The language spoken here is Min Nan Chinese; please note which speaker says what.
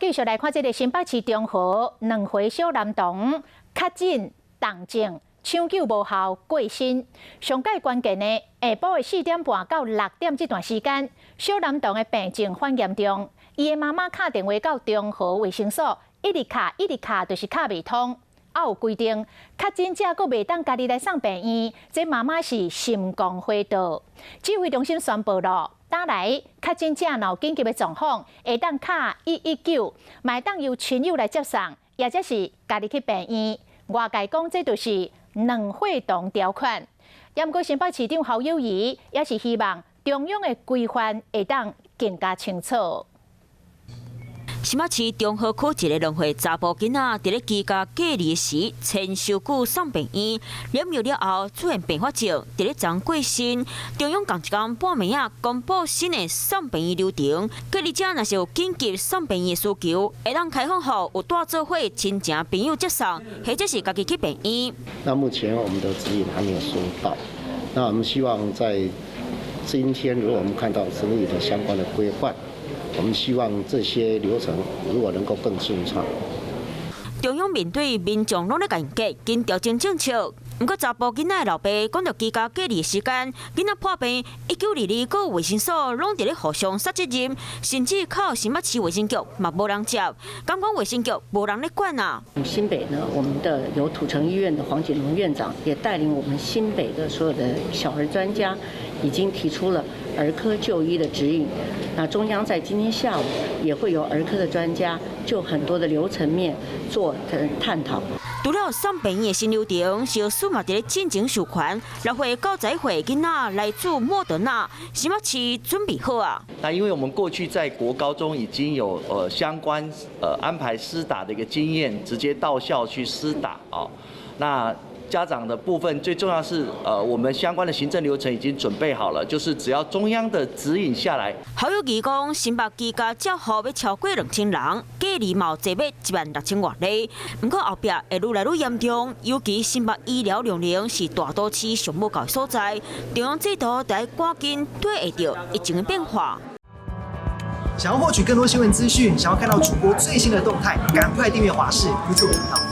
Speaker 1: 繼續來看這个新北市中和2歲小男童確診重症，搶救無效過身。上蓋關鍵的下晡的4點半到6點這段時間，小男童的病情反嚴重，伊的媽媽敲電話到中和衛生所，一直敲一直敲，就是敲袂通。啊有規定，確診者閣袂當家己來送病院，這媽媽是心肝火著。指揮中心宣布咯，打來確診者若有緊急的狀況，會當敲119，嘛會當由親友來接送，抑者是家己去病院。外界講這就是兩歲童條款。毋過新北市長侯友宜也是希望中央的規範會當更加清楚。
Speaker 2: 新北市中和區一个2歲查埔囡仔，佇咧居家隔離時，千傷久送病院，染疫了後出現併發症，佇咧昨過身。中央仝一工半暝仔公布新的送病院流程，隔離者若是有緊急送病院的需求，會當開放予有帶做伙親情朋友接送，或者是家己去病院。
Speaker 3: 那目前我們的指引還沒有收到，那我們希望在今天，如果我們看到指引的相關的規範，我們希望這些流程如果能夠更順暢。
Speaker 2: 中央面對民眾攏咧共激，緊調整政策。毋過查埔囡仔的老爸講著居家隔離時間，囡仔破病，1922閣衛生所攏佇咧互相推責任，甚至敲新北市衛生局嘛無人接，感覺衛生局無人咧管啊。
Speaker 4: 新北呢，我們的有土城醫院的黃錦榮院長也帶領我們新北的所有的小兒專家，已經提出了兒科就醫的指引。那中央在今天下午也會有兒科的專家就很多的流程面做探討。
Speaker 2: 除了送病院的新流程，小數嘛佇咧進前授權，6歲到11歲囡仔來注莫德納，新北市準備好啊。
Speaker 5: 那因為我們過去在國高中已經有相關安排施打的一個經驗，直接到校去施打啊。那家長的部分最重要是，我們相關的行政流程已經準備好了，就是只要中央的指引下來。
Speaker 2: 侯友宜講，新北居家照護欲超過2000人，隔離嘛有濟欲1萬6千外例。毋過後壁會愈來愈嚴重，尤其新北醫療量能是大都市上無夠的所在，中央制度得趕緊對會著疫情的變化。
Speaker 6: 想要獲取更多新聞資訊，想要看到主播最新的動態，趕快訂閱華視 YouTube 頻道。